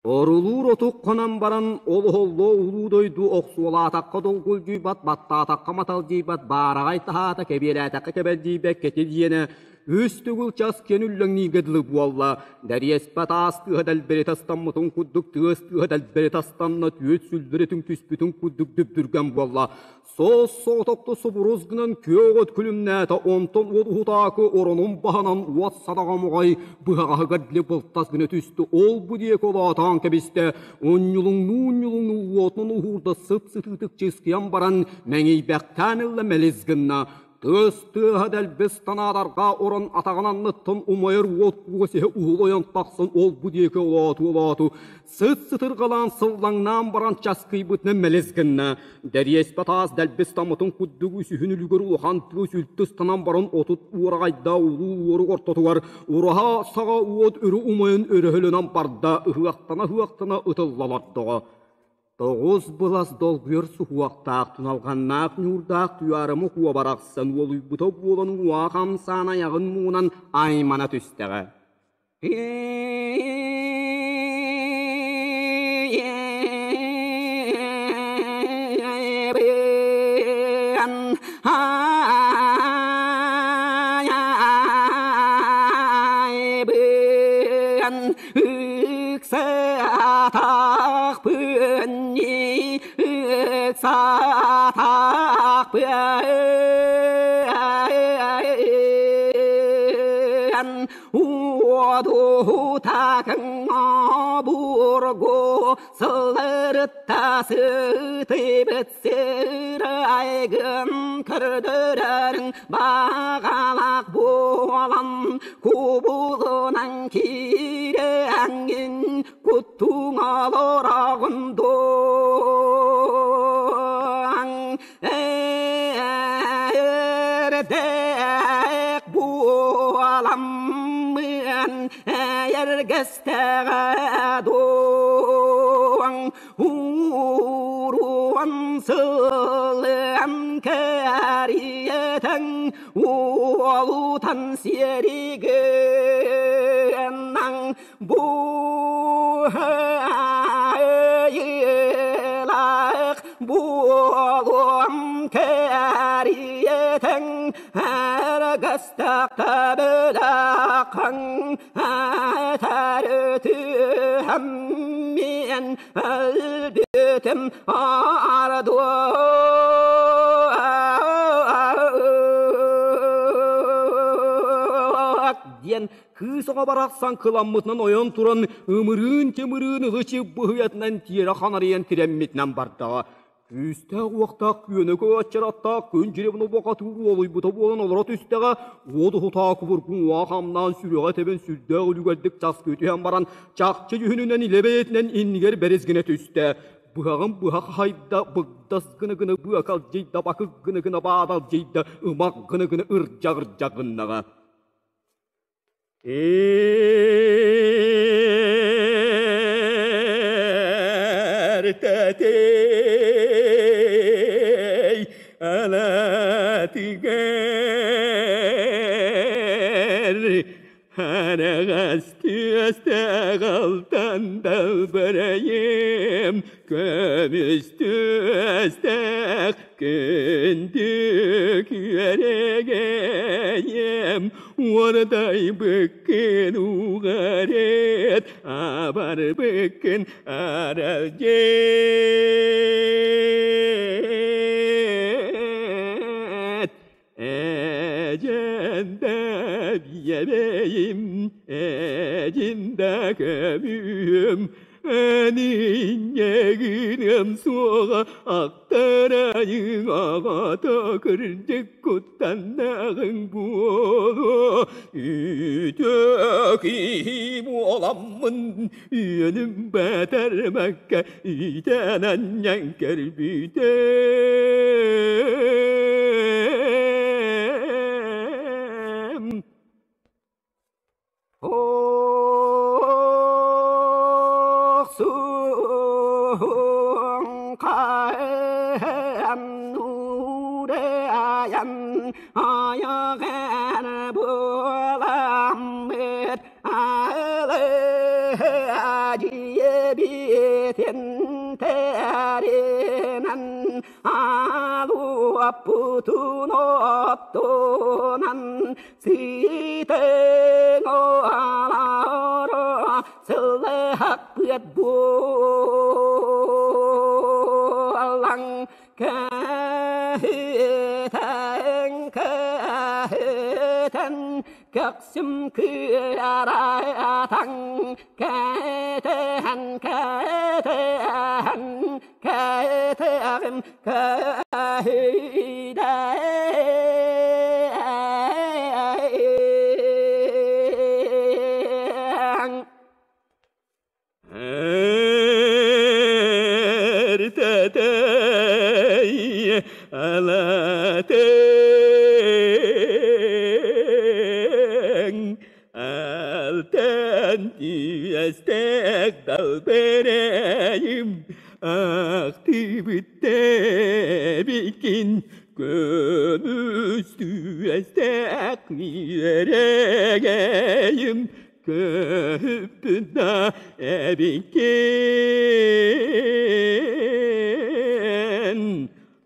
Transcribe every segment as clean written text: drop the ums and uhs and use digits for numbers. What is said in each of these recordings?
Орулуур отук хонон баран ол оһоллоо улуу дойду охсуолаатахха долгулдьуйбат, баттаатахха маталдьыйбат, баараҕай таһаата кэбиэлээтэххэ кэбэлдьийбэт кэтил иэнэ үс төгүл час киэн үллэҥнииргэ дылы буолла. Дэриэспэ таас тыаһа дэлбэритэ астаммытын курдук тыас тыаһа дэлбэритэ астанна, түөт сүлбэритин түспүтүн курдук дүбдүргэн буолла. Соос-соҕотохто субурус гынан күөх от күлүмнээтэ, онтон уот уһутаакы оронун баһынан уот садаҕа моҕой быһаҕаһыгар били былтас гына түстэ, ол-бу диэки олоотоон кэбистэ, унньулуҥнуу-унньулуҥнуу уотунан уһуурда сып-сытыытык чыскыйан баран мэҥийбэхтээн ылла мэлис гынна. Тыас тыаһа дэлби ыстанаатарга орон атаҕын анныттан умайар уот кууга сиһэ уһулуйан тахсан ол-бу диэки олооту-олооту сыт-сытырҕалаан сыллаҥнаан баран часкыйбытынан мэлис гынна. Дэриэспэ таас дэлби ыстаммытын курдук үсүһүн үлүгэр улахан тыас үлтү ыстанан баран отут уораҕайда улуу уорук ортотугар ураһа саҕа уот өрө умайан өрөһөлөнөн барда, ыһыахтана-ыһыахтана ытылла олордоҕо. Тоҕус былас долгуйар суһуохтаах, туналҕаннаах ньуурдаах туйаарыма куо барахсан уолуйбута буолан уҥуоҕа хамсаан айаҕын муҥунан аймана түстэҕэ. Уодуутакын обургу сылырытта сытыйбыт сырайгын көрдөрөрүҥ баҕалаах буолан кубулунан киирэҥҥин куттуҥ олороҕун дуоҥ Эрдээх буоламмын эргэстэҕэ дуоҥ Уруон сылыан кэриэтэн уолутан сиэригин Бу айылаах буолуом кэриэтэн Эргэстэхтэбилэххин этэрүтүһэм мин өлбүтүм ардуо диэн Кыыс оҕо барахсан кыламмытынан ойон туран, ымырыын-тимырыын ылы-чып быһыйатынан тиэрэ ханарыйан тирэммитинэн бардаҕа. Күүстээх-уохтаах күөнэ көччөраттаах күн дьирибин убахатыыр уолуйбута буолан олоро түстэҕэ, уот уһутаа кубургун уоҕа хамнаан сүрэҕэ тэбэн сүрдээх үлүгэрдик часкыы түһэн баран, чахчы дьүһүнүнэн илэ бэйэтинэн иннигэр бэрис гына түстэ. Быһаҕын быһа хахайда, быгдас гына-гына быакалдьыйда, бакык гына-гына баадалдьыйда, ымах гына-гына ырдьа-ырдьа гыннаҕа. Эртэтей алатыгар Араҕас түөстээх алтан далбарайым көмүс түөстээх күндү күөрэгэйим уордайбыккын угарет абарбыккын аралдьыт Эдьэндэ биэбэйим, эдьиндэ көмүһүм, Эниинньэгиниэм суоҕа ахтарайыҥ аҕата кырдьык куттаннаҕыҥ буолуо. Үтүө киһи буоламмын үөнүм бэтэрмэккэ иитэн анньан көрбүтэ. Дьиэбитин тэринэн Алуоппутун оттунан Ситэн оаларо Сыллаһаппыт буолан Кэһитэн кэһитэн Көхсүм кыаратаҥ Кэтэһэн кэтэһэн кэтэҕим кэһидэҥ Эртэтэй алатэҥ алтан түөстээх далбэрэйим ахтыбыт эбиккин көмүс түөстээх үөрэгэйим көһүппүт да эбиккин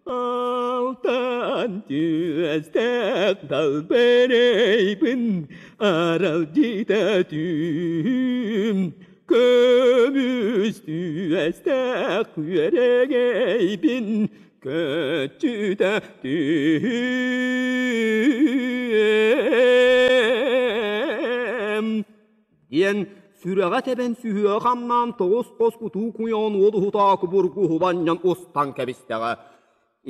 алтан түөстээх далбэрэйбин аралдьыта түүм көмүс түөстээх үөрэгэйбин көччүтэ түһүөм диэн сүрэҕэ тэбэн сүһүөҕэ хамнаан тоҕус хос кутуу куйаҕын уол уһутаакы бургу уһуланньан устан кэбистэҕэ.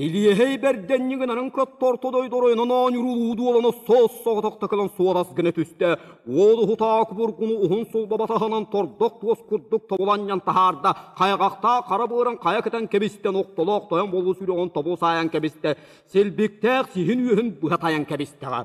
Илиэһэй бэрдэнньигинарын кытта орто дойдоройунан оонньуурулуу дуолана суос-соҕотохто кэлэн суорас гына түстэ. Уол уһутаакы бургуну уһун сулба батаһынан тордох туос курдук тобуланньан таһаарда. Хайҕахтаах хара быарын хайа кэтэн кэбистэн охтолоох тойон буолуу сүрэҕин тобу саайан кэбистэ. Силбиктээх сиһин үөһүн быһа тайан кэбистэҕэ.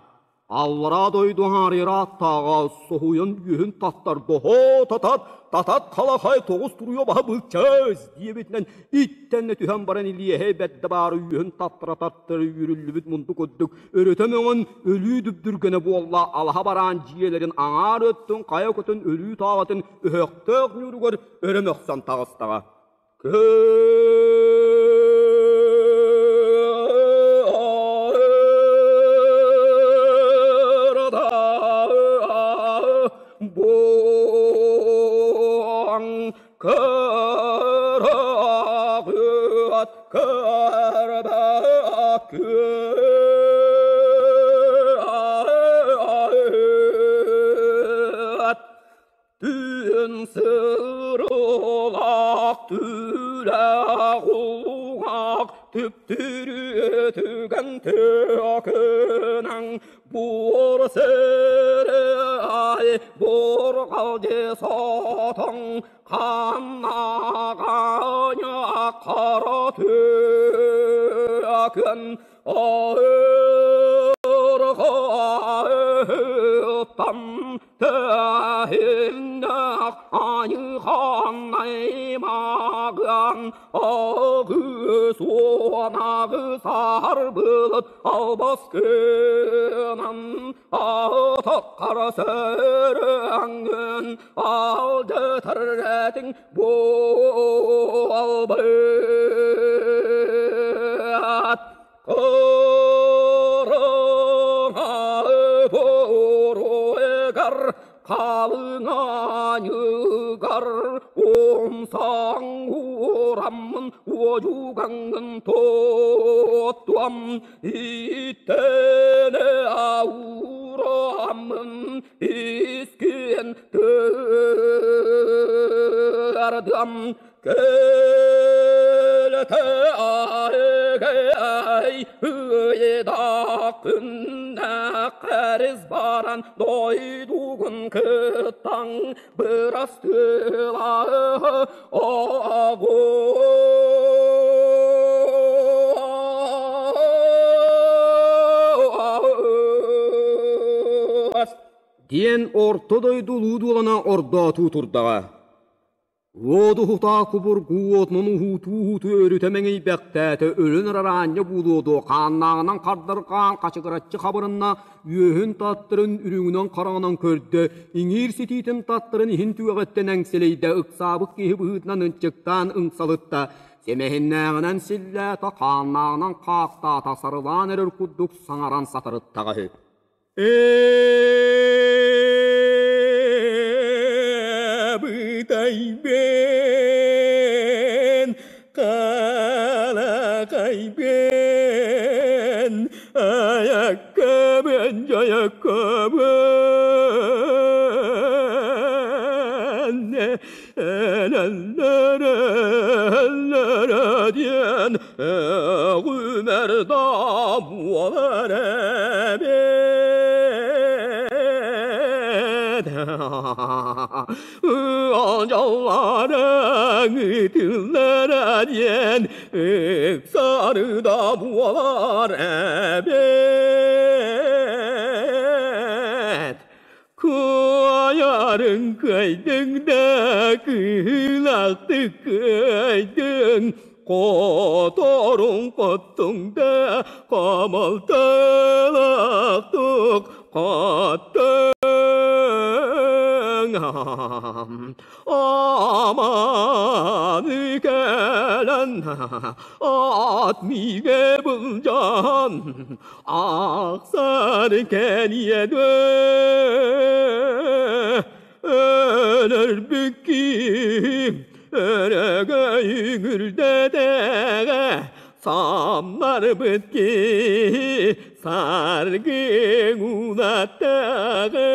Аллараа дойду аҥаарыйар ааттааҕа соһуйан үөһүн таттарда «Хоо, татат, татат халахай тоҕус туруйа баһа былчаас!» диэбитинэн иттэннэ түһэн баран илиэһэй бэрдэ баара үөһүн таттара таттара үүрүллүбүт мунду курдук өрүтэ мөҥөн өлүү дүбдүргэнэ буолла алаһа бараан дьиэлэрин аҥаар өттүн хайа көтөн өлүү таабатын өһөхтөөх ньууругар өрө мөхсөн таҕыстаҕа. Буоҥ кыраҕыат кырбак Түүн сырылаах түлэх улаах түптүрүтүгэн төкүнэн буор сырай бургалдьы сотоҥ ханнаҕаня хара төкүн Ыарҕаһыттан тэһиннэх аньыханнаймаган агыс уонагы сарбылыт албас гынан атаққар сөрөңгүн алдытыр буолбут Кырыңа буруйгар халыҥааньыгар умсаҥ ураммын уодьугаҥҥын туттуам иттэнэ аураммын искин тыардым кэлэтэ ай ыйдакынна кэриз баран дойдугун кыттаң бырастыла Диэн орто дойду луудулана ордоотуу турдаҕа. Уодуһутаа кубургу уотунан уһуутуу-уһуутуу өрүтэ мэҥийбэхтээтэ, өлөн эрэр аанньа буолуо дуо, хааннааҕынан хардарҕаан хачыгыраччы хабырынна, үөһүн таттарын үрүҥүнэн-хараҥанан көрдө, иҥиир ситиитин таттарын иһин түгэҕиттэн эҥсэлэйдэ, ыксаабыт киһи быһыытынан ынчыктаан ыҥсалытта, сэмэһиннээҕинэн силлээтэ, хааннааҕынан хаахтаата, сарылаан эрэр курдук саҥаран сатарыттаҕа үһү. Бытайбын, халахайбын, аяккабын, дьайаккабын, элэллэрэ диэн Ömer da буолар эбит. Дьалларың ытыллара диэн ыксары да буолар эбит. Кыайарың кыайдың да кыылақты кыайдың, Которуң коттуң да камалталақтық қаттың. Аманы кэлэн ат мигэ былдьаан ахсар кэлиэдэ өлөрбүкким өрөгөй үҥүрдэтэҕэ самнарбыт киһи саргыҥ улаттаҕы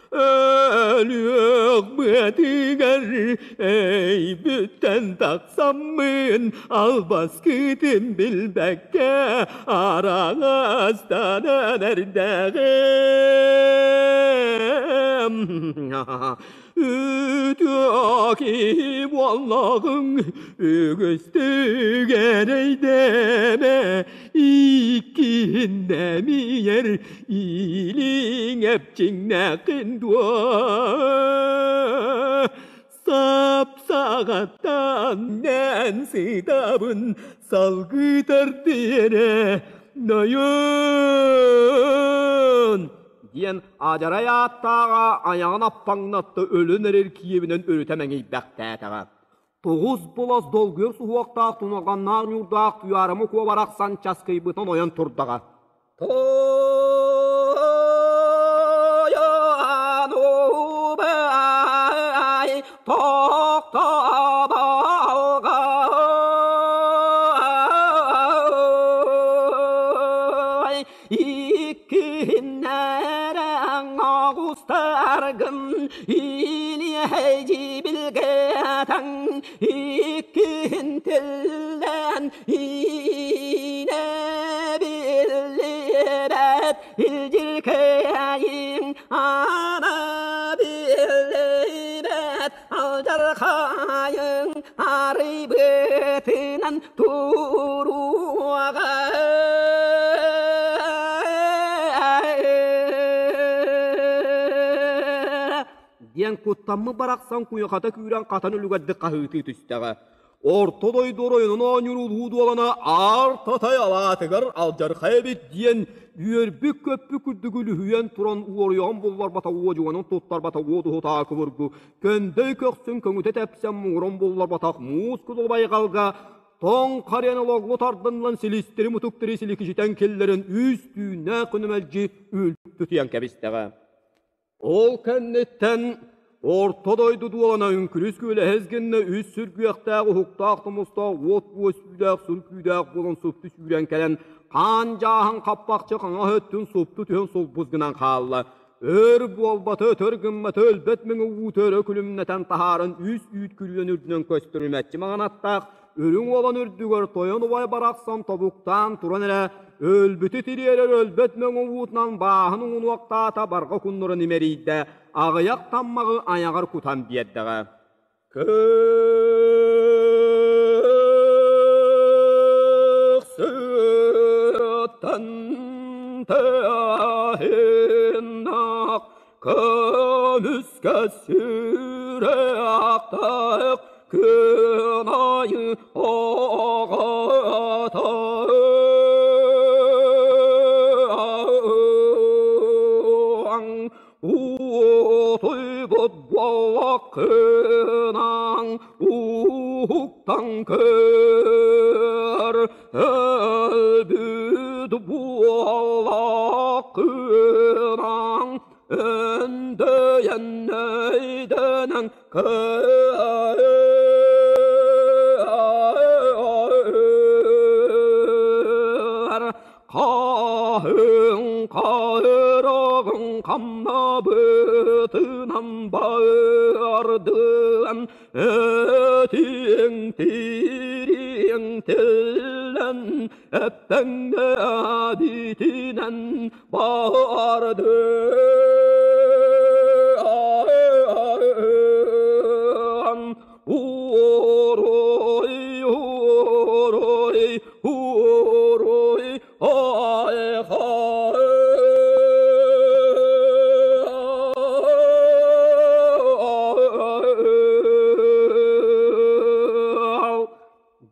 Өлүөх быатыгар өйбүттэн тахсаммын албаскытын билбэккэ араҥастанан эрдэҕим. Үтүө киһи буоллаҕыҥ үгүстүк эрэйдэмэ иккиһин дэмийэр Илиҥ эпчиҥнээххин дуо? Сап-саҕаттан нээн сытабын салгытар диэрэ нойон диэн адьарай ааттааҕа айаҕын аппаҥнатта өлөн эрэр киэбинэн өрүтэ мэҥийбэхтээтэҕэ. Тоҕус булас долгуйар суһуохтаах туналҕаннаах ньуурдаах туйаарымы куо барахсан часкыйбытын ойон турдаҕа. Тойон убай тохтоболгой иккиннэрэн оҕустаргын илиэһэйдьибилгэтэн иккин тиллэн иинэ биллибэт илдьиркэйиҥ ана биллибэт алдьархайыҥ арыйбытынан туруоҕа. Диэн куттаммыт барахсан куйахата күүрэн хатан үлүгэрдик хаһыытыы түстэҕэ. Орто дойду оройунун оонньуур улуу дуолана аар татай алаатыгар алдьархай эбит диэн үөрбүт-көппүт курдук үлүһүйэн туран уоруйаҕын булларбата уодьуганын туттарбата уодуһутаа кубургу көндөй көхсүн көҥүтэ тэпсэн муҥурун булларбатах муус кудул байҕалга тоҥ харыйаны логлу тардынлан силистэри мутуктары силикичитэн киллэрэн үс түүннээх күнү мэлдьи үлтүтүйэн кэбистэҕэ. Ол кэнниттэн Орто дойду дуолана үҥкүрүс күөлэһэс гынна үс сүргүөхтээх уһуктаах тумустаах уот уос үүдээх сур күүдээх буолан супту сүүрэн кэлэн хаан дьааһын хаппахчы хаҥас өттүн супту түһэн сулбус гынан хаалла. Өр буолбата өтөр гыммата өлбөт мэҥэ уу төрө күлүмнэтэн таһааран үс үүт күрүөн үрдүнэн көстөрүмэччи маҥан аттаах Үрүҥ уолан үрдүгэр тойон убай барахсан тобуктаан туран эрэ өлбүтү тириэрэр өлбөт мөҥө уутунан бааһын уҥунуохтаата барҕа куннурун имэрийдэ, аҕыйах таммаҕы айаҕар кутан биэрдэҕэ. Көхсүттэн тыаһыннах. Көмүскэ сүрэхтээх күн айы оҕото Утуйбут буоллаххынан уһуктан көр, өлбүт буоллаххынан өндөйөн өйдөнөн көр. Хаһыҥ хараҕыҥ хамнабытынан бардыан, этиҥ тириҥ тиллэн, эппэҥнээбитинэн бардыан. Уруй, уруй, уруй,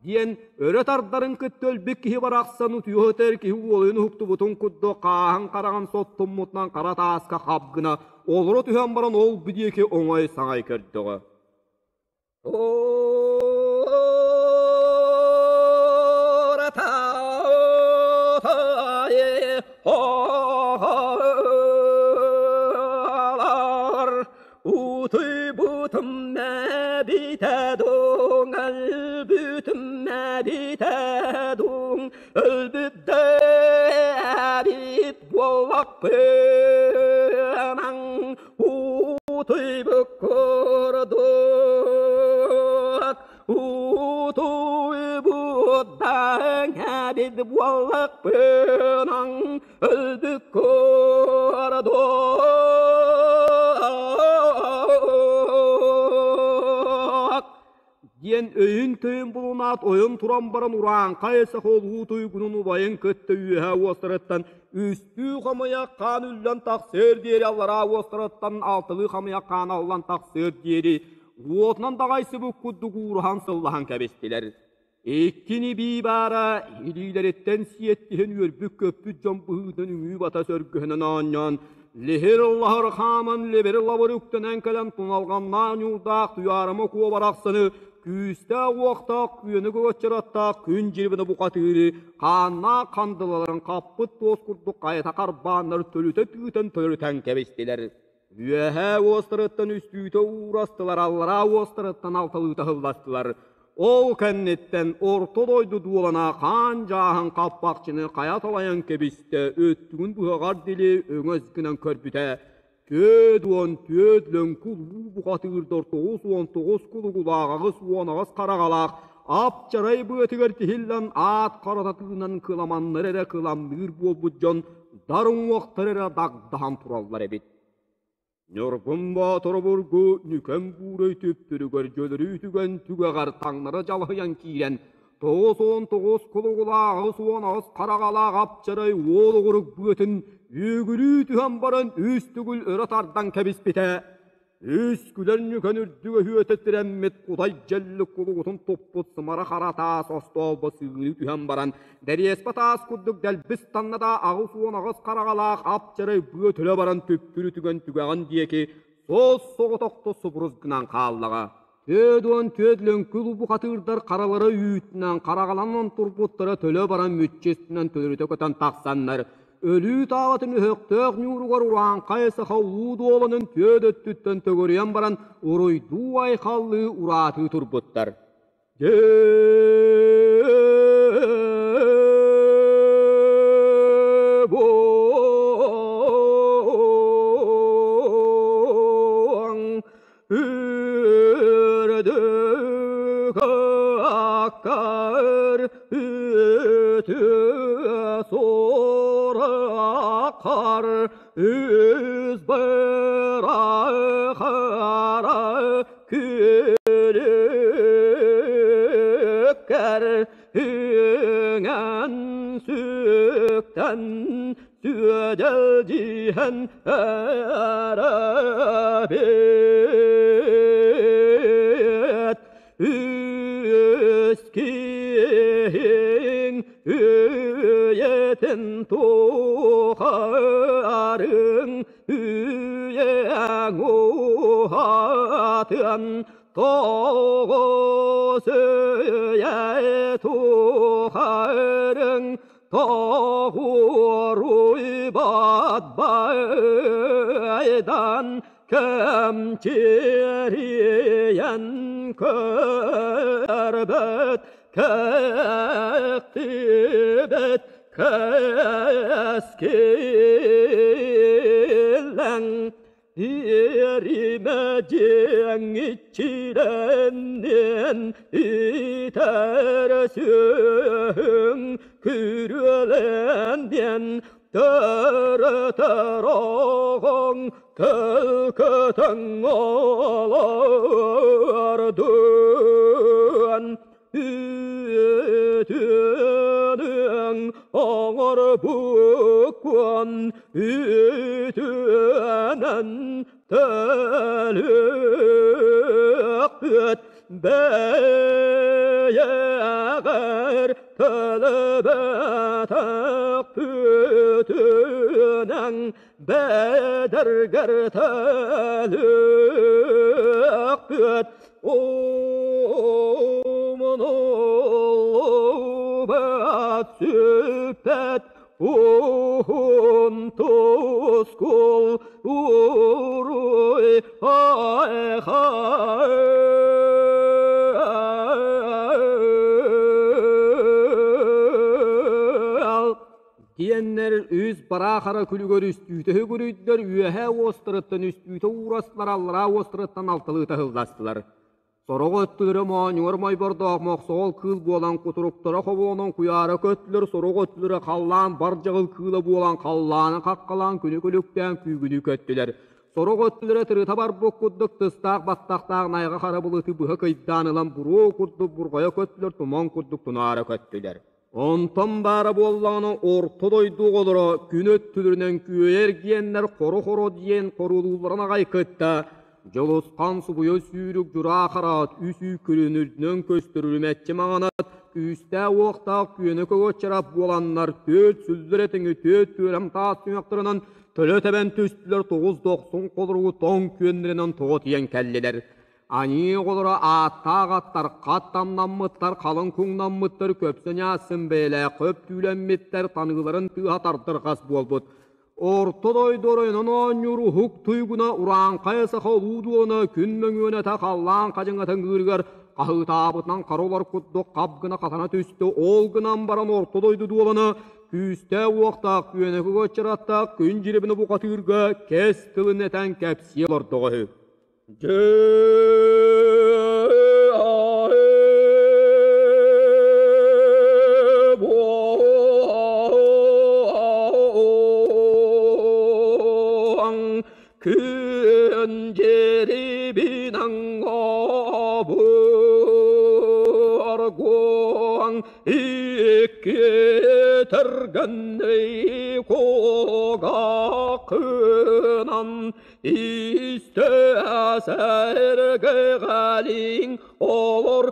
Диэн өрө тардарын кытта өлбүт киһи барахсан утуйа сытар киһи уолуйун уһуктубутун курдук хааһын хараҕын соттуммутунан хара тааска хап гына олоро түһэн баран ол бу диэки оҥой-саҥай көрдөҕө. Утуйбутум мэбитэ дуҥ, өлбүтүм мэбитэ дуҥ, өлбүт дэбит буоллахпынаҥ, Утуйбут курдук, утуйбут даҥабит буоллахпынан өлбүт курдук. Диэн өйүн-төйүн булунаат ойон туран баран урааҥхай сахолуу туйгунун убайын кытта үөһэ уостарыттан үстүү хамыйах хаан үллэн тахсыар диэри аллараа уостарыттан алтылыы хамыйах хаан аллан тахсыар диэри уотунан даҕайсыбыт курдук уураһан сыллаһан кэбистилэр. Иккини бии баара илиилэриттэн сиэттиһэн үөрбүт-көппүт дьон быһыытынан үҥүү бата сөргөһүнэн оонньоон, лиһир-лаһыр хааман либир-лабыр үктэнэн кэлэн туналҕаннаах ньуурдаах туйаарыма куобарахсаны күүстээх-уохтаах күөнү көгөччөрөттаах күн дьирибинэ бухатыыры хааннаах хандылаларын хаппыт туос курдук хайата харбааннар төлүтэ тыытан төлөрүтэн кэбистилэр. Үөһээ уостарыттан үстүүтэ уурастылар, аллараа уостарыттан алталыыта ыһылластылар. Ол кэнниттэн орто дойду дуолана хаан дьааһын хаппахчыны хайа талайан кэбистэ, өттүгүн быһаҕар дили өҥөс гынан көрбүтэ. 44 лөҥкул уу бухатыырдар 99 кулугулаах 88 хараҕалаах ап-чарай быатыгар тиһиллэн аат харата тыынан кыламаннар эрэ кыламныыр буолбут дьон дар уҥуохтар эрэ дагдаһан тураллар эбит. Ньургун Боотур обургу Нүкэн Буурай түптүрүгэр дьөлөрүү түгэн түгэҕэр таҥнары дьалыһыйан киирэн 99 кулугулаах 88 хараҕалаах апчарай уол оҕурук быатын үөгүрүү түһэн баран үс төгүл өрө тардан кэбиспитэ. Үс күлэр ньүкэн үрдүгэ үөтэ тирэммит кутай дьэллик кулугутун туппут сымара хара таас остоолбо сыырыы түһэн баран, дэриэспэ таас курдук дэлбис танна да 88 хараҕалаах ап-чарай быа төлө баран түптүрү түгэн түгэҕин диэки суос-соҕотохто субурус гынан хааллаҕа. 44 лөҥкүл убухатыырдар харалара үүтүнэн хараҕаланан турбуттара төлө баран мүччү үстүнэн төлөрүтэ көтөн тахсаннар, өлүү таабатын өһөхтөөх ньууругар урааҥхай саха улуу дуоланын түөд өттүттэн төгүрүйэн баран уруйдуу-айхаллыы ураатыы турбуттар. Үрдүк аккар үтүө сурахар үс бырахара күлүккэр үҥэн сүктэн сү Күөдэлдьиһэн эрэбит. Үс киһиҥ үйэтин тухарыҥ үйэҥ уһатыан тоҕус үйэ тухарыҥ тоҕуоруйбат байдан кэмчиэрийэн көрбөт кэхтибэт кэскилэҥ иэримэ дьиэҥ иччилэннин итэр сүөһүҥ күрүөлэнниэн төрөтөр оҕоҥ төлкөтөҥ олордун үтүөнүҥ оҥорбуккун үтүөнэн төлүөхпүт бэйэҕэр төлөбөтөхпүтүнэн бэдэргэр төлүөхпүт умнуллубат сүппэт уһун тускул уруй айхал. Диэннэр үс бараахара күлүгэр үстүүтэ үгүрүйдэр үөһээ уостарыттан үстүүтэ уурастылар, аллараа уостарыттан алталыы таһылластылар. Сорох өттүлэрэ моонньугар мойбордоох мохсоҕол кыыл буолан кутуруктара хобуонан куйаара көттүлэр, сорох өттүлэрэ халлаан бар дьаҕыл кыыла буолан халлааны хаххалаан күнү күлүктээн күүгүнүү көттүлэр. Сорох өттүлэрэ тырыта барбыт курдук тыстаах баттахтаах найҕа хара былыты быһа кыйдаан ылан буруо курдук бурҕайа көттүлэр, туман курдук тунаара көттүлэр. Онтон баара буоллаҕына орто дойду оҕолоро күн өттүлэринэн күөйэ эргийэннэр хоро-хоро диэн хоруолуулларын аҕай кытта Дьулусхан субуйа сүүрүк дьураа хараат үс үүкүрүн үрдүнэн көстөр үрүмэччи маҥанат күүстээх-уохтаах күөнэ көгөччөрап буоланнар түөрт сүллэр этиҥи түөрт түөрэм таас түмэхтэринэн төлө тэбэн түстүлэр тоҕус дохсун холоругу тоҥ күөннэринэн тоҕо тиийэн кэллилэр. Аньыы оҕолоро ааттаах аттар хат тамнаммыттар, халыҥ куҥнаммыттар, көпсө ньаассын бэйэлээх көп түүлэммиттэр, таныыларын тыаһа тардырҕас буолбут. Орто дойду оройунан оонньуур уһук туйгуна урааҥхай саха улуу дуона күн мөҥүөнэтэ халлаан хадьыҥатын ыырыгар хаһыытаабытынан хара олор курдук хап гына хатана түстэ. Ол гынан баран орто дойду дуолана күүстээх-уохтаах күөнэкү кочараттаах күн дьирибини бухатыырга кэс тылын этэн кэпсии олордоҕо үһү. Күн жерибинан обургуаң икки түргенней кугакынан Истэ сэргэҕэлиҥ олор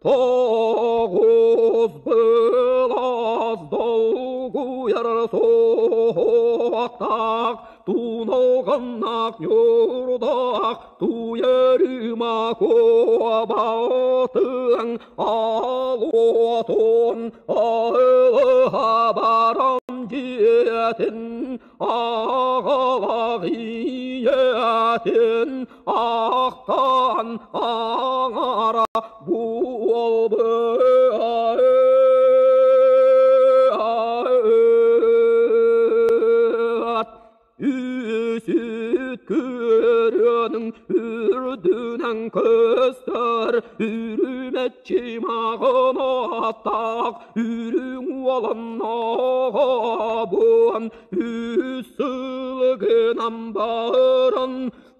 Тоҕус былас долгуйар суохтаах туналҕаннаах ньурдаах туйарыма куобатыаҥ алуотун алыһа баран дьиэтин аҕалах ийэтин ахтан аҥара буолбут. Үсүт көрөнүҥ үрдүнэн көстөр үрүмэччи маҕан аттаах үрүҥ уоланнаҕабын үс сыл гынан баран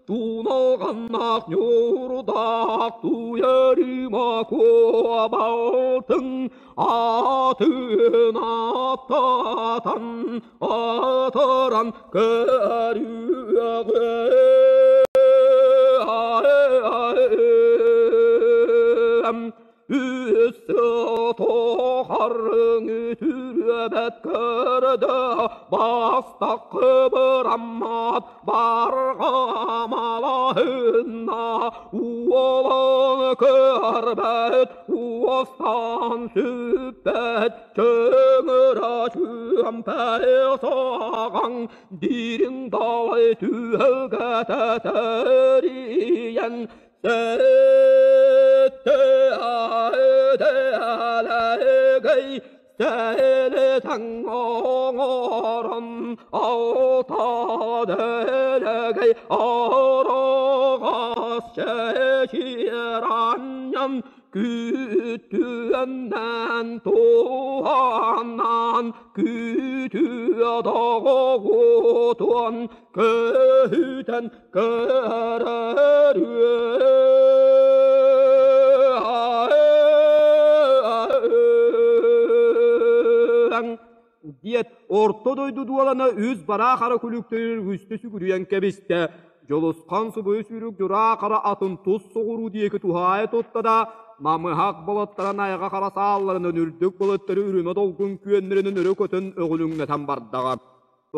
Туналҕаннаах ньуурдаах туйарыма куобалтын атын аттатан атыран көрүөҕү. Үс түрөбөт көрдө бастакы быраммат барҕамалаһынна уолан көрбөт уостан сүппэт чөҥөрө чүөмпэй саҕаҥ дириҥ далай түһэлгэтэ тэрийэн сэтте сэлэтэн оҥорон алтаделегей араҕас чэчиранньан күттүөннэн туһанан күтүө доҕотуон көһүтэн көрөрүө. Диэт орто дойду дуолана үс бараа хара күлүктөрүн үстэ сүгүрүйэн кэбистэ. Дьулусхан субуйу сүүрүк дьураа хара атын тус соҕуруу диэки туһаайа тутта да, намыһах болоттарын айаҕа хара саалларынан үрдүк болоттары үрүмэ долгун күөннэринэн өрө көтөн өҕүлүҥнэтэн бардаҕа.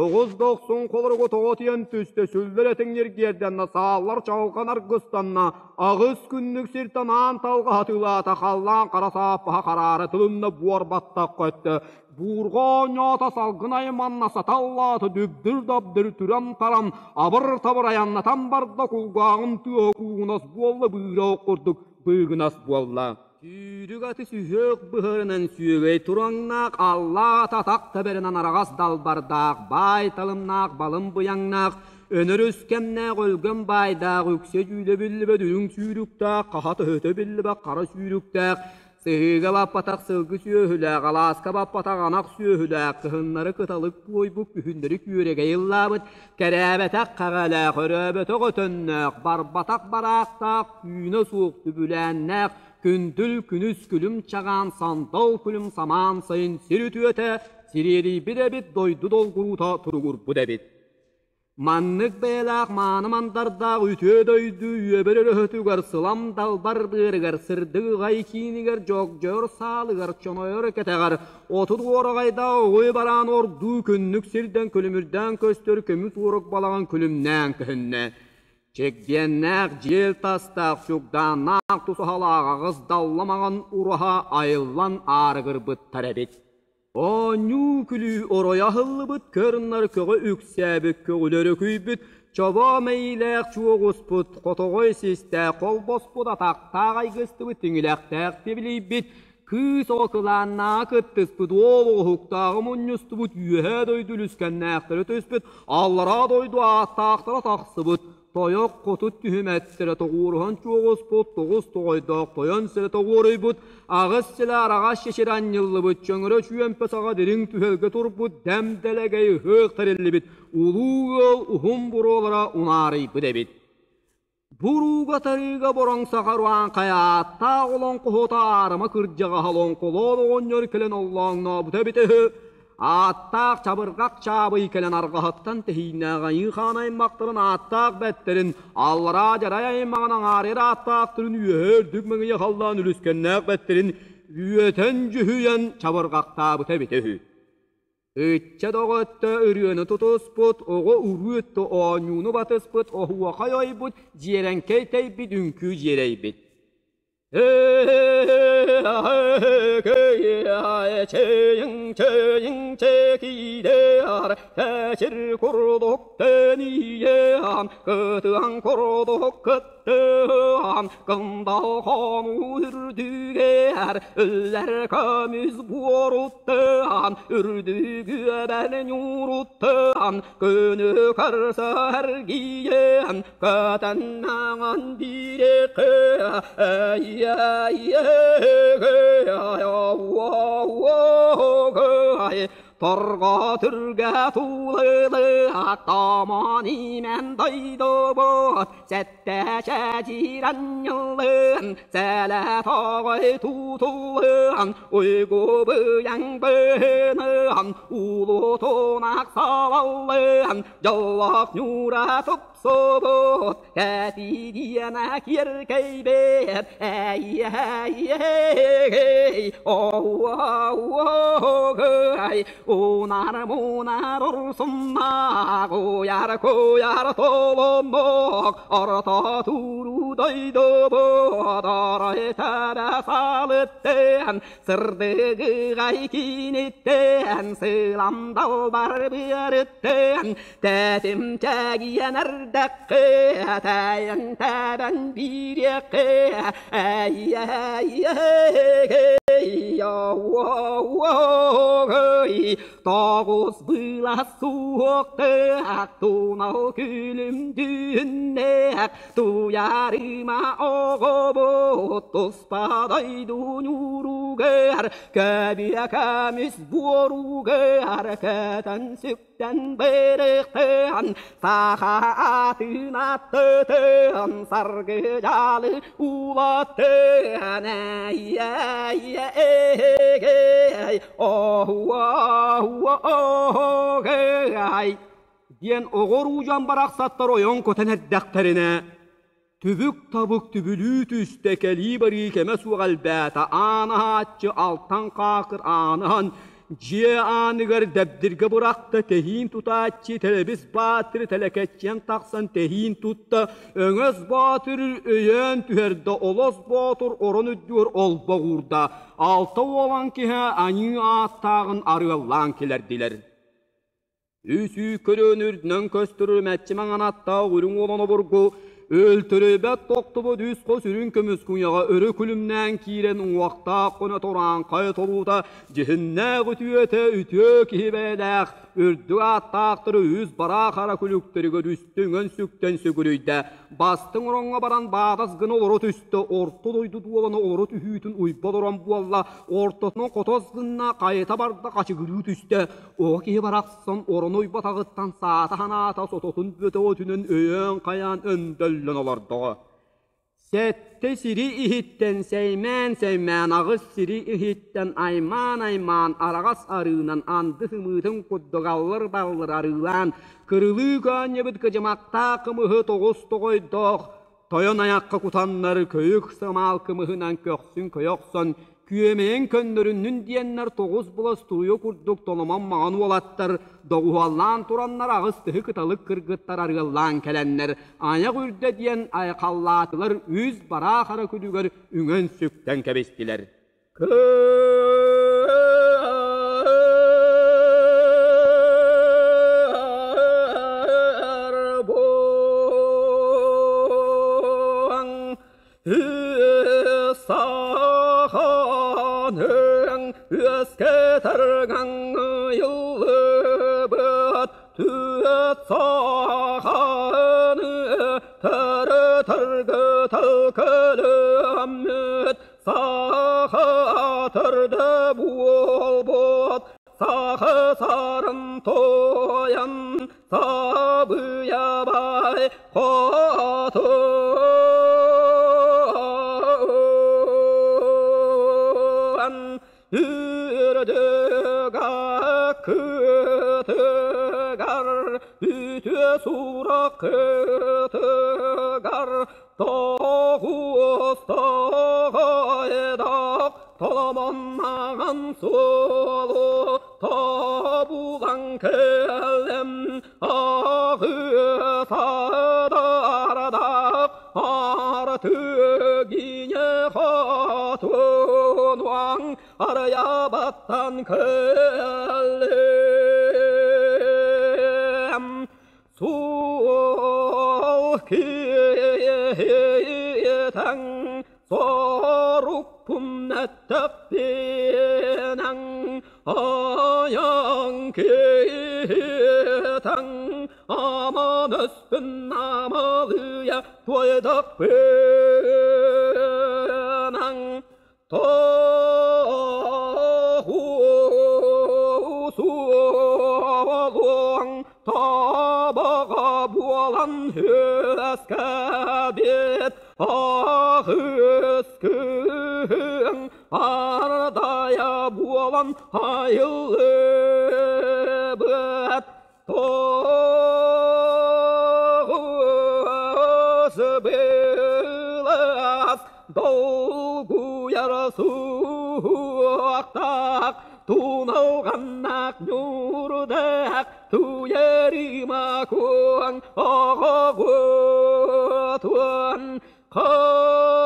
Оҕус дохсун холоругу тоҕо тиэн түстэ, сүллэр этиҥ ньиргиэрдэннэ, сааллар чаҕылҕан аргыстанна, аҕыс күннүк сиртэн аан талҕа хатыылаата, халлаан хара сааппаһа хараара тылынна буор баттах көттө, буурҕа оонньоото салгын айманна, саталлаата дүбдүр-дабдыр түрэн-таран, абыр-табыр айаннатан барда, кулгааҕын тыаһа куугунас буолла, быыра ох курдук быыгынас буолла. Сүүрүк аты сүһүөх быһарынан сүөгэй тураҥнаах, аллаат атах тэбэринэн араҕас далбардаах, баай талымнаах, балым быйаҥнаах, өнөр үскэмнээх, өлгөм баайдаах, үксэ дьүүлэ биллибэт үрүҥ сүүрүктээх, хаһа төһөтө биллибэт хара сүүрүктээх, сыһыыга баппатах сылгы сүөһүлээх, алааска баппатах анах сүөһүлээх, кыһыннары кыталык буойбут, күһүннэри күөрэгэй ыллаабыт, кэрээбэтэх хаҕалаах, өрөөбөтөх өтөннөөх, барбатах бараахтаах, түүнэ суох түбүлээннээх, күндүл күнүс күлүм чаҕаан, сандал күлүм самаан сайын сир үтүөтэ, сириэдийбит эбит, дойду долгуруута туругурбут эбит. Маннык бэйэлээх мааны мандардаах үтүө дойду үөбэр өрөһөтүгэр, сылам далбар быарыгар, сырдык ыҕай киинигэр, дьогдьойор саалыгар, чонойор кэтэҕэр, 30 уораҕайда оҕуй бараан ордуу күннүк сирдэн күлүмүрдээн көстөр көмүс уорук балаҕан күлүмнээн көһүннэ. Чэгдиэннээх дьиэл тастаах чугдааннаах тусаһалаах аҕыс далламаҕан ураһа айыллан аарыгырбыттар эбит. Оонньуу-күлүү оройо аһыллыбыт, көр-нар көҕө үксээбит, көҕүлэр өкүйбүт, чобоо мэйиилээх чуоҕуспут, хотоҕой систээх холбоспут, атахтаах айгыстыбыт, тиҥилэхтээх тибилийбит, кыыс оҕо кылааннааҕа кыттыспыт, уол оҕоһуктааҕы мунньустубут, үөһээ дойду үлүскэннээхтэрэ түспүт, аллараа дойду ааттаахтара тахсыбыт, тойох хотут түһүмэттэрэ тоҕуоруһан чуоҕуспут, тоҕус тоҕойдоох тойон сирэ тоҕуоруйбут, аҕыс силэ араҕас чэчир анньыллыбыт, чөҥөрө чүөмпэ саҕа дириҥ түһэлгэ турбут, дэм-дэлэгэй ыһыах тэриллибит, улуу ыал уһун буруолара унаарыйбыт эбит. Бурууга-тарыыга бороҥ саха хайааттаах олоҥхоһута аарыма кырдьаҕаһа олоҥхолоон оҕонньор кэлэн оллооҥнообута эбитэ үһү. Ааттаах чабырҕах чаабый кэлэн арҕаһыттан тэһииннээх айыы хаан аймахтарын ааттаах бэттэрин, аллараа дьарай аймаҕын аҥаарыйар ааттаахтарын үөһэ үрдүк мэҥийэ халлаан үлүскэннээх бэттэрин үөтэн дьүһүйэн чабырҕахтаабыта эбитэ үһү. Ыччат оҕо өттө ырыаны тутуспут, оҕо уруу өттө оонньууну батыспыт, оһуохай ойбут, дьиэрэҥкэй тэйбит, үҥкүү дьиэрэйбит. Кытыан курдук кыттыан кындал хонуу үрдүгэр өллөр көмүс буоруттан үрдүгүөбэн ньууруттан күнү көрсөр киэн көтөннөҥөн биирэхэ Торго түргэ туулылыах томон имэн дойдубут сэттэ чэчиир анньыллыан сэлэ тоҕой тутуллуон уйгу быйаҥ быһыныан улуу тунах салаллыан дьоллоох ньуура тупсубут кэтириэнэ киэркэйбит эй оу унар мунар урсуннаах уйар куйар толоннук орто туруу дойдубут орой тэбэ салыттыан сырдыгыгай киниттэн сылам далбар быарыттан тэтим чэгиэн эрдэххэ тэйэн тэбэн биириэххэ эй тоҕус былас суохтаах тунал күлүм дьүһүннээх туйаарыма оҕобут туспа дойду ньууругар көбүө көмүс буоругар көтөн сүктэн бырыхтыан саха атын аттытын саргы дьалы улаттыан эй диэн оҕо дьон барахсаттар ойон көтөн эрдэхтэринэ түбүк-табык түбүлүү түстэ кэлии-барыы кэмэ суох элбээтэ аан аһааччы алтан хаакыр ааныһан дьиэ ааныгар дэбдиргэ бырахта тэһиин тутааччы тэлэбис баатыры тэлэкэччийэн тахсан тэһиин тутта өҥөс баатыр өйөөн түһэрдэ олос боотур орон үрдүгэр олбох уурда алта уолан киһи аньыы ааттааҕын арыаллаан килэрдилэр Үс үүккөрөн үрдүнэн көстөр мэччи маҥан аттаах үрүҥ уолан обургу өлтөрөйбөт тохтубут үс хос үрүҥ көмүс куйаҕа өрө күлүмнээн киирэн уҥуохтаах гына тураанхай толуута дьиһиннээх үтүөтэ үтүө киһи бэйэлээх үрдүк ааттаахтары үс бараа хара күлүктэригэр үстэ үҥэн-сүктэн сүгүрүйдэ Бастыҥ ороҥҥо баран баатас гына олоро түстэ, орто дойду дуолана олоро түһүүтүн уйба олорон буолла, ортотунан хотос гынна, хайыта барда хачыгырыы түстэ. Оҕо киһи барахсан орону уйбатаҕыттан саата санаата сототун бөтөҕөтүнэн өйөөн-хайаан өндөллөн олордоҕо. Сэттэ сири иһиттэн сэймээн-сэймээн, аҕыс сири иһиттэн аймаан-аймаан, араҕас арыынан анды сымыытын курдук аллыр-баллыр арыылаан, кырылыы көөнньөбүт кыдьымахтаах кымыһы тоҕус тоҕойдоох тойон айахха кутаннар көйүк самаал кымыһынан көхсүн көйө охсон күөмэйин көннөрүннүн диэннэр тоҕус булас туруйа курдук толомон маҥан уолаттар доҕуһуоллаан тураннар аҕыс тыһы кыталык кыргыттар арыаллаан кэлэннэр айах үрдэ диэн айхаллаатылар үс бараа хара күлүгэр үҥэн-сүктэн кэбистилэр. Саханың үөскэтэргэн йыллыбыт түөт саханы төрөтөргө төлкөлөммүт сахатырды буолбут саха сарын тойон сабыябай хотун үрдүгэ кытыгар үтүө сурах кытыгар тоҕуостаҕайдах толомоннаҕан суолу тобулан кэллим аҕыатадардах артыгине хотунуаҥ арыйабаттан кэллим суол киһитэн сорукпун эттэхпинэн айан киһитэн аман өспүн амалыйа туойдахпынан тоҕус Табаға буолан үөскэбит Аҕыс күн ардайа буолан айыллыбыт Тоҕус былас долгуйар суохтаах Туналҕаннаах ньуурдаах туйарыма куоҥ оҕоҕутун Кыайга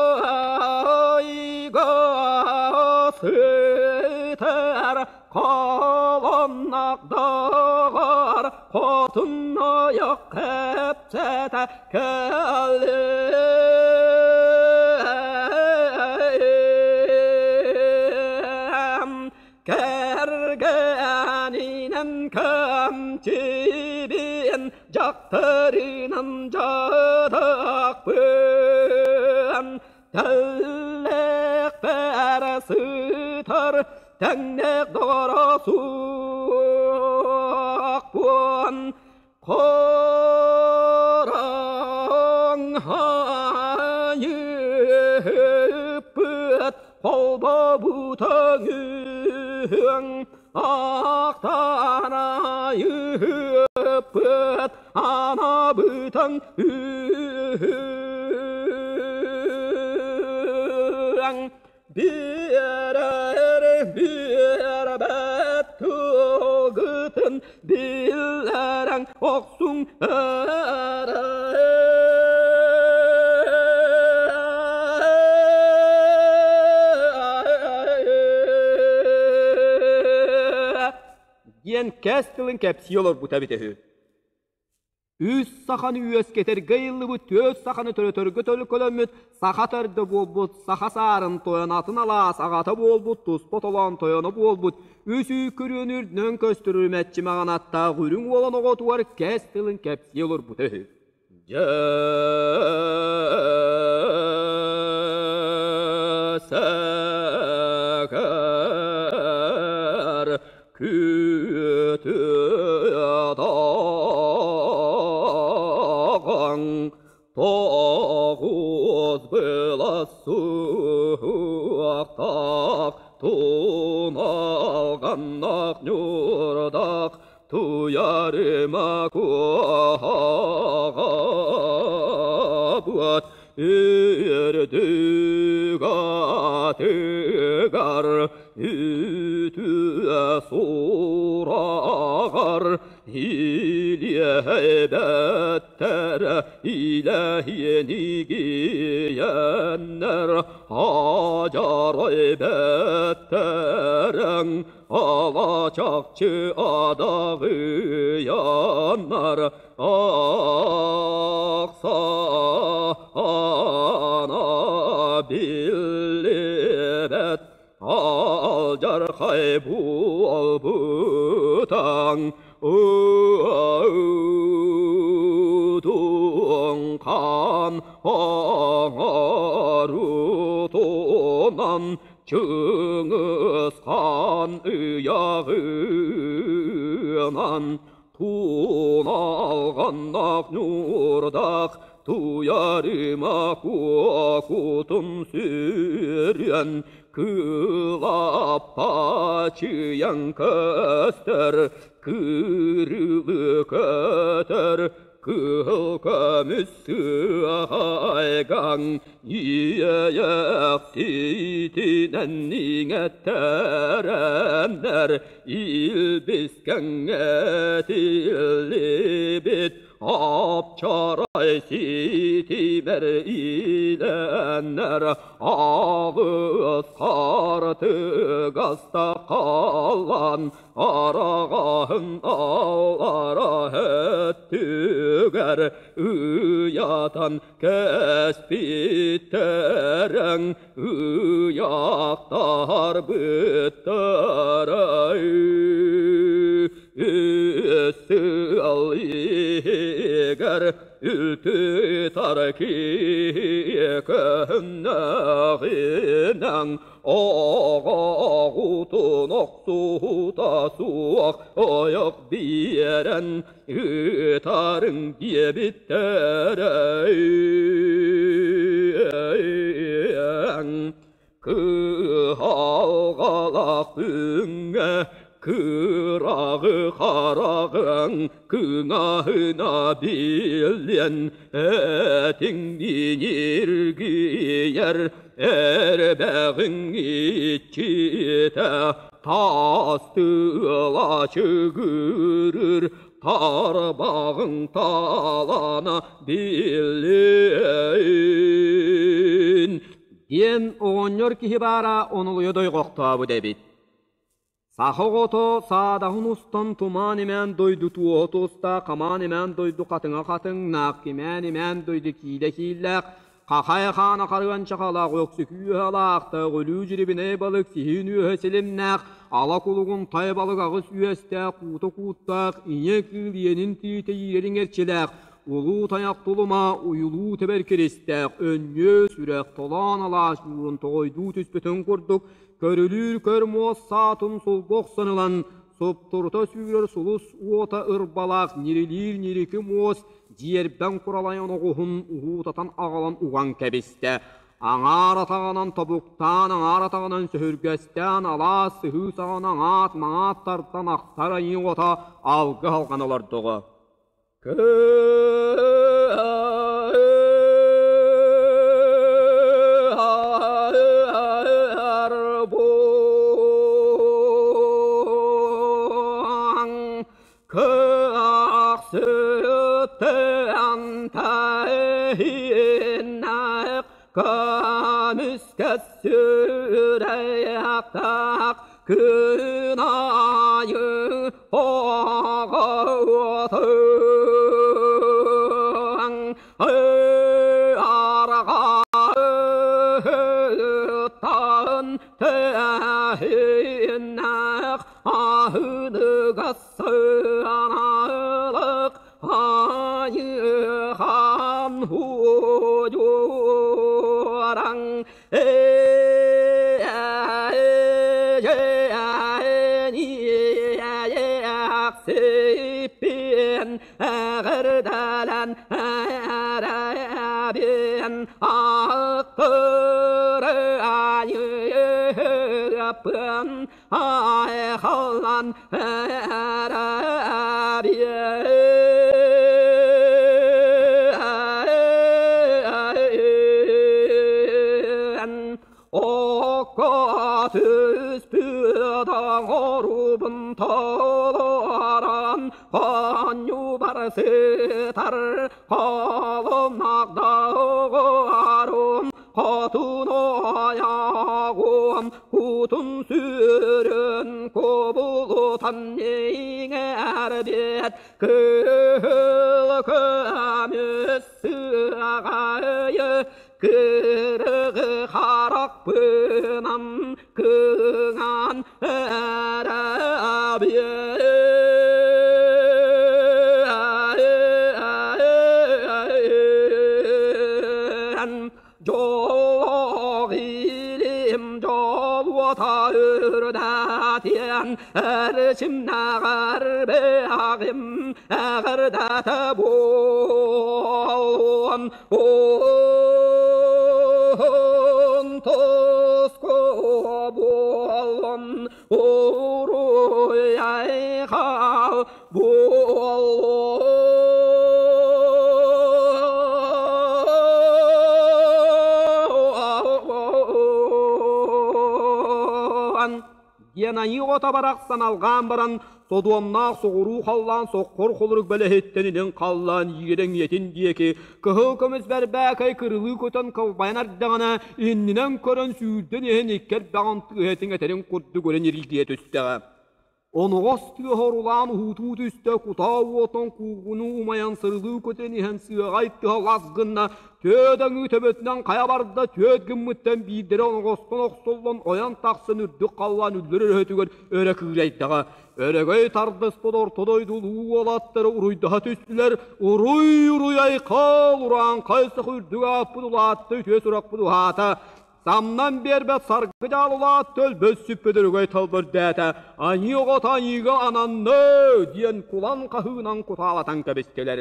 сытар колоннах доҕор хотун ойох кэпсэтэ кэллим. Кэргэнинэн кэмчибин, дьахтарынан дьадахпын. Тэллэхпэр сытар тэҥнээх доҕоро суохпун. Хараҥ хайыппыт холбобутаҥыҥ ахтанайыппыт анабытаҥ үһүҥ биэрэр биэрбэт тылгытын биллэрэҥ охсуҥ эрэ. Диэн кэс тылын кэпсии олорбута эбитэ үһү. Үс саханы үөскэтэргэ ыйыллыбыт, түөрт саханы төрөтөргө төлкөлөммүт, саха төрдө буолбут, саха саарын тойон атын алаас аҕата буолбут, туспа толоон тойоно буолбут, үс үүкүрүөн үрдүнэн көстөр үрүмэччи маҕан аттаах үрүҥ уолан оҕотугар кэс тылын кэпсии олорбута үһү. Дьэ сэкэр күтү тоҕус былас суохтаах туналҕаннаах ньуурдаах туйарыма куоһаҕабыт үрдүк атыгар үтүө сураҕар илиэбэттэр илэһиэнигиэннэр ажарайбэттэрэҥ алачакчы адаҕыйаннар ахсаана биллибэт алдьархай буолбутаҥ Удуҥхан оҥорутунан Чыҥыс хаан ыйаҕынан туналҕаннаах ньуурдаах туйарыма куокутун сүрүөн кылаппачыйан көстөр кырылы көтөр кыһыл көмүс сыаҕайгаҥ иэйэхситинэн иҥэттэрэннэр илбискэҥҥэ тиллибит апчарай ситимэр илэннэр аҕыс хартыгаста халлан араҕаһын аллара өттүгэр ыйатан кэспиттэрэҥ ыйаахтарбыттарай сыал иһигэр үлтү тарки көһүннэҕинэн Оҕоҕутун охсуһута суох ойох биэрэн ыытарыҥ диэбиттэрэ. Кыһалҕалаах күҥҥэ кыраҕы хараҕыҥ кыҥаһына биллэн этиҥниин эргийэр эрбэҕиҥ иччитэ таас тыала чыгырыр тарбаҕыҥ талана биллиэн. Диэн оҕонньор киһи баара онолуйа дойҕохтообут эбит. Саха оҕото саадаһын устан тумаан-имээн дойду туоһа туостаах, хамаан-имээн дойду хатыҥа хатыҥнаах, кимээн-имээн дойду киилэ кииллээх, хахай хаана харыан чахалаах, өксүкүү ыһалаахтаах, өлүү дьирибинэй балык, сиһин үөһэ силимнээх, ала кулугун тай балык аҕыс үөстээх, куута кууттаах, ийэ кыыл иэнин тиитэ иирэриҥ эрчилээх, улуу тайах тулума, уйулуу тэбэр киристээх, өнньүө сүрэх толоон алаас уурун тоҕойдуу түспүтүн курдук, көрүлүүр көр муос саатын сулбу охсон ылан, суптурута сүүрэр сулус уота ырбалаах ньирилиир ньирики муос дьиэрбэҥ куралайан оҕуһун уһуутатан аҕалан уган кэбистэ. Аҥаар атаҕынан тобуктаан, аҥаар атаҕынан сөһүргэстээн, алаас сыһыы саҕана аҥаат маҥаат тардан ахтар айыы оҕото алгы алҕан олордоҕо. Көмүскэ сүрэхтээх күн айы оҕотун арҕаһыттан тэһииннэх аһыныгас сыаналык айыхан удьуораҥ Сиппин эҕэрдэлэн эрэбин ахтыры айыаппын айхаллан эрэбин Окко түспүт оҥорубун толорон хонньубар сытар холумнагдоҕорум хотун ойоҕум кутун сүрүн кубулутан иҥэрбит кыһыл көмүс сыаҕайы кырыгы харахпынан кыҥаан эрэбиэн дьолоох илим дьолуота үрдэтиэн эрчимнэҕэр бэҕим эҕэрдэтэ буолуон он тоско буолун уруй-айхал буолун. Диэн айыы оҕото барахсан алҕаан баран, содуомнаах соҕуруу халлаан соххор холорук бэлэһиттэн илин халлаан иирэҥ ийэтин диэки кыһыл көмүс бэрбээкэй кырылыы көтөн кылбайан эрдэҕинэ, иннинэн көрөн сүүрдэн иһэн икки эрбэҕин тыаһытын этэрин курдук өрө ньиргийэ түстэҕэ. Оноҕос тыаһа орулаан уһуутуу түстэ, кутаа уотун куугунуу умайан сырылыы көтөн иһэн сыаҕай тыһа лас гынна, түөт аҥыы төбөтүнэн хайа барда, түөт гыммыттан биирдэрэ оноҕостон охсуллан ойон тахсан үрдүк халлаан үллэр өрөһөтүгэр өрө кыырайдаҕа. Өрөгөй тардыспыт орто дойду улуу уолаттара уруйдаһа түстүлэр, уруй-уруй айхал, урааҥхай сах үрдүк ааппыт улаатта, үтүө сурахпыт уһаата. Самнан биэрбэт саргы дьаалылаат төлбөт сүппүт өрөгөй талбырдээтэ, «Аньыы оҕото аньыыга ананны!» диэн кулан хаһыынан кутаалатан кэбистилэр.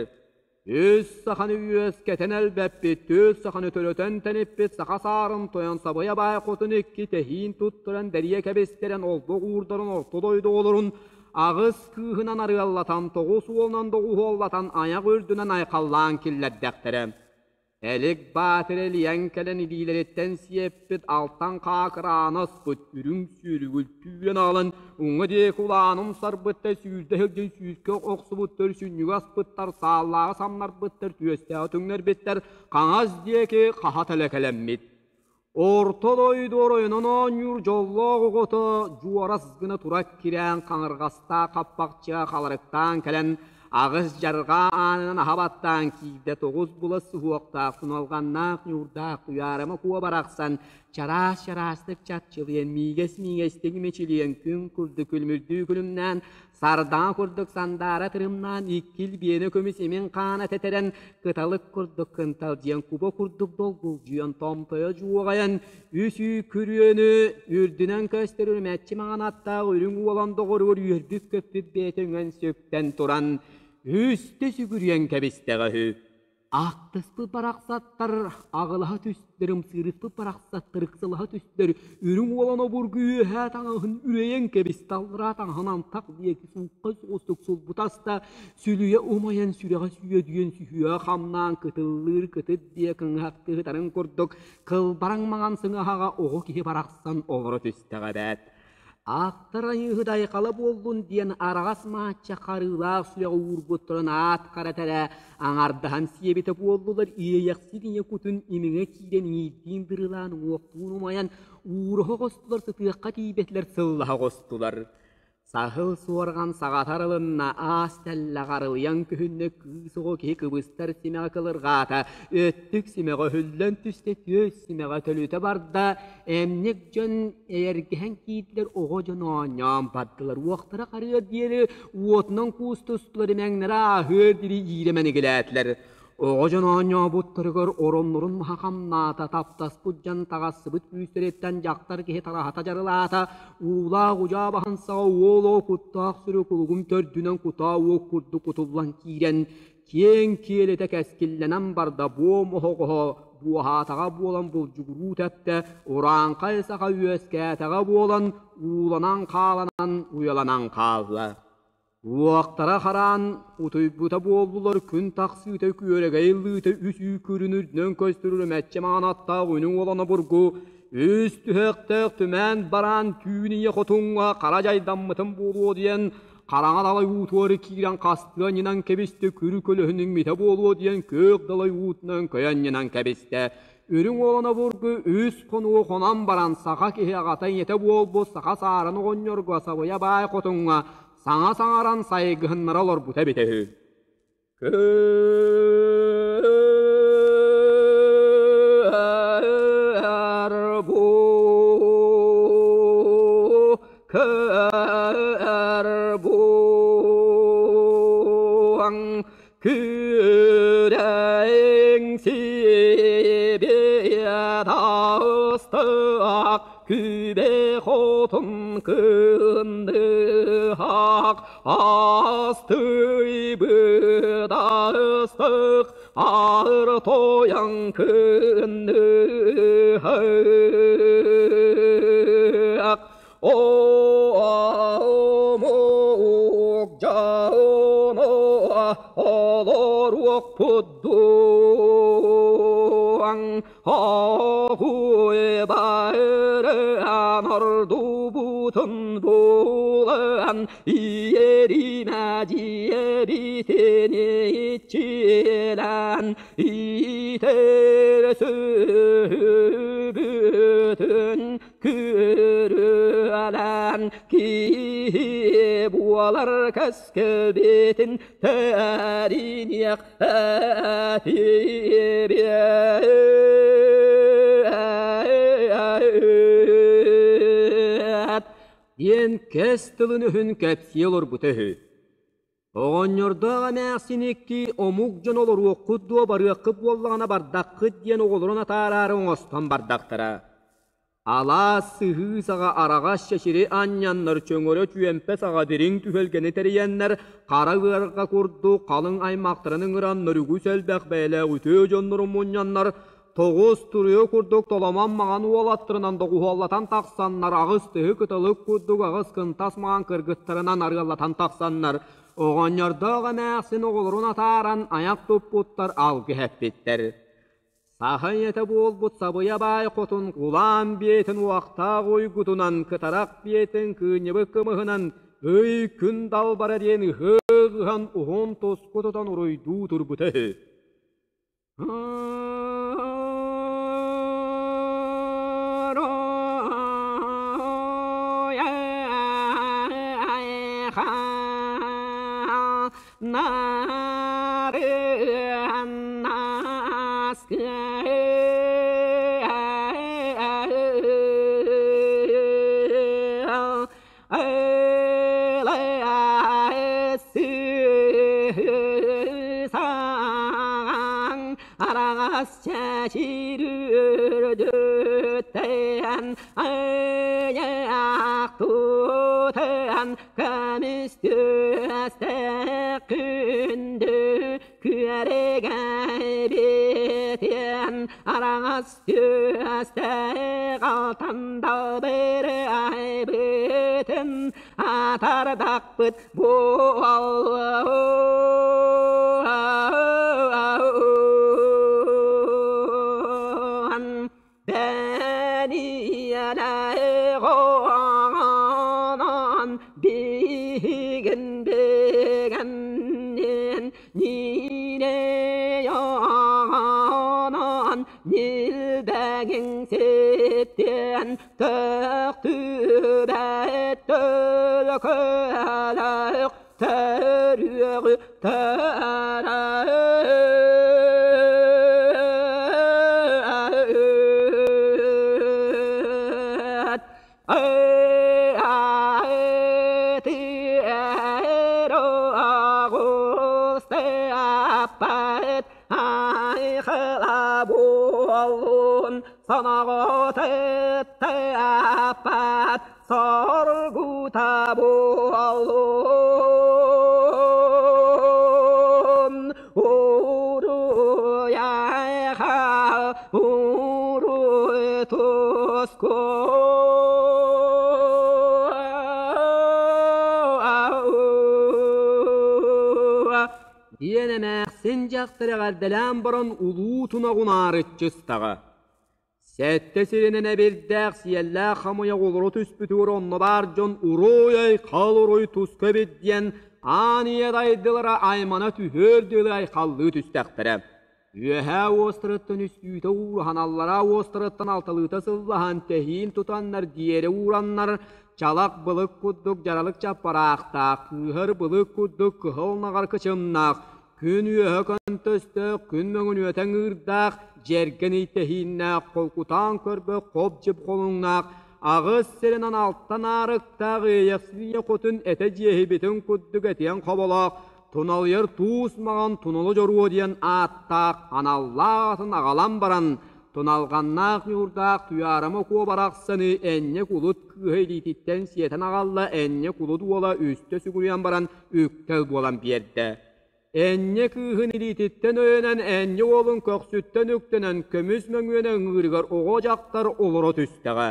Үс саханы үөскэтэн элбэппит, түөрт саханы төрөтөн тэниппит саха саарын тойон сабыйа баай хотун икки тэһиин туттаран бэрийэ кэбистэрэн олбох уурдарын орто дойду оҕолорун аҕыс кыыһынан арыаллатан, тоҕус уолунан доҕуһуоллатан айах үрдүнэн айхаллаан киллэрдэхтэрэ. Элик Баатыр элийэн кэлэн илиилэриттэн сиэппит алтан хаакырааны аспыт үрүҥ сүүрүгүл түүрэн аҕалан уҥа диэки улааным сарбыттар сүүрдэ сылдьан сүүскэ охсубуттар сүнньүгэ аспыттар сааллааҕы самнарбыттар түөстээҕи түҥнэрбиттэр хаҥас диэки хаһа тэлэкэлэммит. Орто дойду оройунан оонньуур дьоллоох оҕото дьуорас гына тура кирээн хаҥырҕастаах хаппахчыга халарыктаан кэлэн аҕыс дьарҕаа аанынан аһа баттаан киирдэ тоҕус була суһуохтаах туналҕаннаах ньуурдаах Туйаарыма Куо барахсан чараас-чараастык чапчылыйан миигэс-миигэстик мичилийэн күн курдук күлүмүрдүү күлүмнээн Сардаҥа курдук сандаара тырымнаан, икки илбиэнэ көмүс имин хаана тэтэрэн, кыталык курдук кынталдьыйан, куба курдук долгулдьуйан, томтойо дьуоҕайан, үс үү күрүөнү үрдүнэн көстөр үрүмэччи маҥан аттаах үрүҥ уолан доҕоругар үөрбүт-көппүт бэйэтэ үҥэн сүктэн туран, үстэ сүгүрүйэн кэбистэҕэ үһү. Ааттаспыт барахсаттар аҕылаһа түстэр, ымсыырыспыт барахсаттар ыксалаһа түстэр, үрүҥ уолан обургу үөһээ таҥаһын үрэйэн кэбистэ, аллараа таҥаһын антах диэки суукка соҕустук сулбута аста, сүлүйэ умайан сүрэҕэ сүөдүйэн сүһүөҕэ хамнаан кытыллыыр кытыт диэ кыҥыһахтыы сытарын курдук кылбараҥ маҥан сыҥаһаҕа оҕо киһи барахсан олоро түстэҕэ эбээт. Ааттар айыыһыт айхала буоллун диэн араҕас маачча харыылаах сүрэҕи уурбуттарын аат хара тэрэ аҥардаһан сиэбитэ буоллулар иэйэхсит ийэ кутун имиҥэ киирэн иҥиирдиин дырылаан уҥуохтуун умайан уураһа оҕостулар сытыахха тиийбэтилэр сыллаһа оҕостулар. Саһыл суорҕан саҕатар ылынна, аас тэллэх арылыйан күһүннэ кыыс оҕо киһи кыбыстар симэҕэ кылырҕаата, өттүк симэҕэ өһүллэн түстэ, түөс симэҕэ төлүтэ барда, Эмньик дьон эйэргэһэн киирдилэр, оҕо дьон оонньоон бардылар, уохтара харыар диэри уотунан куустустулар, имэҥнэрэ ааһыар диэри иирэ мэнигилээтилэр. Оҕо дьон оонньообуттарыгар ороннорун маһа хамнаата, таптаспыт дьон таҕассыбыт күүстэриттэн дьахтар киһи тараһата дьарылаата, уулаах удьаа баһын саҕа уол оҕо куттаах сүрү кулугун төрдүнэн кутаа уот курдук кутуллан киирэн, киэҥ киэлитэ кэскиллэнэн барда, буом оһоҕоһо буоһаатаҕа буолан булдьугуруу тэптэ, урааҥхай саха үөскээтэҕэ буолан ууланан хааланан уйаланан хаалла. Уохтара хараан утуйбута буоллулар күн тахсыыта күөрэгэй ыллыыта үс үүкүрүн үрдүнэн көстөр үрүмэччи маҥан аттаах үнүҥ уолана бургу үс түһэхтээх түмээн бараан түүн ийэ хотуҥҥа хара дьайдаммытым буолуо диэн хараҥа далай уутугар киирэн хастыы анньынан кэбистэ күрү көлөһүн иҥмитэ буолуо диэн күөх далай уутунан көй анньынан кэбистэ Үрүҥ уолан обургу үс хонугу хонон баран саха киһи аҕата ийэтэ буолбут саха саарын оҕонньорго сабыйа баай хотуҥҥа саҥа саҥаран сайгыһыннара олорбута эбитэ үһү. Көр бу көр буаҥ Күрэҥ сибиэ тастаах, күбэ хотун кындыһах, астыйбыт астык, ар тойон кындыһах. Омук дьоно олоруохпут дуоҥ Оһуй байран ордубутун булан иэримэ дьиэбитин иччилэн иитэр сүбүтүн Күрүөлээн киһи буолар кэскилбитин тэриниэх этибиэт диэн кэс тылын өһүн кэпсии олорбута үһү. Оҕонньордоох эмээхсин икки омук дьон олоруоххут дуо барыаххыт буоллаҕына бардаххыт диэн оҕолорун атаараары оҥостон бардахтара. Алаас сыһыы саҕа араҕас чэчири анньаннар чөҥөрө чүөмпэ саҕа дириҥ түһүлгэни тэрийэннэр хара ыарҕа курдук халыҥ аймахтарын ыҥыраннар үгүс элбэх бэйэлээх үтүө дьоннорун мунньаннар тоҕус туруйа курдук толомон маҥан уолаттарынан доҕуһуоллатан тахсаннар аҕыс тыһы кыталык курдук аҕыс кынтас маҥан кыргыттарынан арыаллатан тахсаннар оҕонньордоох эмээхсин оҕолорун атааран айах туппуттар алгыс эппиттэр. Саха ийэтэ буолбут Сабыйа баай хотун кулаан биэтин уохтаах уйгутунан, кытарах биэтин кыынньыбыт кымыһынан ый күн далбара диэн ыһыах ыһан уһун туску тутан уруйдуу турбута үһү. Араҕас чэчир үрдүттэн айах тутан көмүс түөстээх күндү күөрэгэй битиэн араҥас түөстээх алтан далбыр айбытын атардахпыт буолуон Бэниэлэҕонон биһигин бигэннин ниинэйонон нилбэгин ситтиэн төхтүбэт төлөкөлөөх төрүөҕү төрөөт Айхала буолун санаҕытыттаппат соргута буоллун уруйайха уруй туску диэн эмээхсин дьахтар эҕэрдэлээн баран улуу тунаҕын аарыччыстаҕа. Сэттэ сиринэн эбирдээх сиэллээх хамыйах олоро түспүтүгэр онно баар дьон уруй-ай хал уруй туска эбит диэн аан ийэ дайдылара аймана түһүөр дылы айхаллыы түстэхтэрэ. Үөһээ уостарыттан үстүүтэ уураһан, аллараа уостарыттан алталыыта сыллаһан, тэһиин тутаннар, диэри уураннар, чалах былык курдук дьаралык чаппараахтаах, кыыһар былык курдук кыһыл наҕар кычымнаах, Күн үөһэ көнтөстөөх, күн мөҥүнүөтэ ыҥыырдаах, дьэргэн итэһииннээх, холкутаан көрбөх хоп-дьип холуҥнаах, аҕыс сиринэн алтан аарыктаах Иэйэхсийэ хотун этэ дьиэһибитин курдук этиэн хоболоох, туналыйар туус маҕан тунулу дьоруо диэн ааттаах аналлаах атын аҕалан баран, туналҕаннаах ньуурдаах Туйаарама Куо барахсаны энньэ кулут кыыһа илиититтэн сиэтэн аҕалла, энньэ кулут уола үстэ сүгүрүйэн баран үктэл буолан биэрдэ. Энньэ кыыһын илиититтэн өйөнөн, энньэ уолун көхсүттэн үктэнэн, көмүс мөҥүөнэ ыҥыырыгар оҕо-дьахтар олоро түстэҕэ.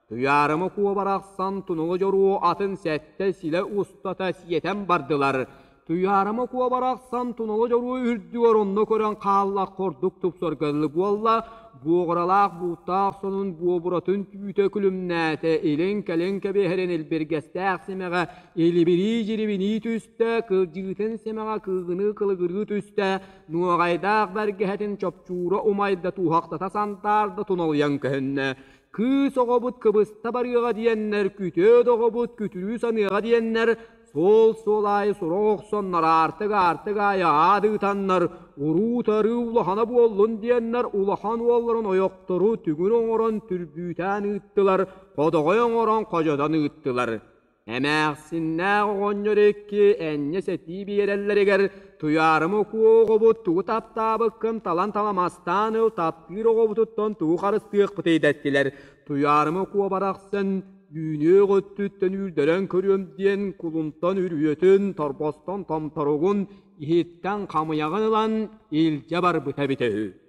Туйаарыма Куо барахсан тунулу дьоруо атын сэттэ силэ устата сиэтэн бардылар. Туйаарыма Куо барахсан тунулу дьоруо үрдүгэр онно көрөн хааллах курдук тупсарга дылы буолла, буоҕуралаах бууттаах сонун буобуратын түүтэ күлүмнээтэ, илин-кэлин кэбиһэрин илбиргэстээх симэҕэ илибирии-дьирибинии түстэ, кылдьыытын симэҕэ кыыгыныы-кылыгырыы түстэ, нуоҕайдаах бэргэһэтин чопчуура умайда, туһахтата сантаарда туналыйан көһүннэ. Кыыс оҕобут кыбыста барыаҕа диэннэр, күтүөт оҕобут күтүрүү саныаҕа диэннэр, суол-суол аайы сурах охсоннор, аартык-аартык аайы аат ыытаннар, уруу-тарыы улахана буоллун диэннэр улахан уолларын ойохтору түҥүр оҥорон түрбүүтээн ыыттылар, ходоҕой оҥорон ходьотон ыыттылар. Эмээхсиннээх оҕонньор икки энньэ сэтии биэрэллэригэр Туйаарыма Куо оҕобут тугу таптаабыккын талан таламастаан ыл, таптыыр оҕобутуттан тугу харыстыахпытый дэттилэр. Туйаарыма Куо барахсан үүнүөх өттүттэн үүрдэрэн көрүөм диэн кулунтан үрүөтүн, торбостон томторугун, иһиттэн хамыйаҕын ылан илдьэ барбыта эбитэ үһү.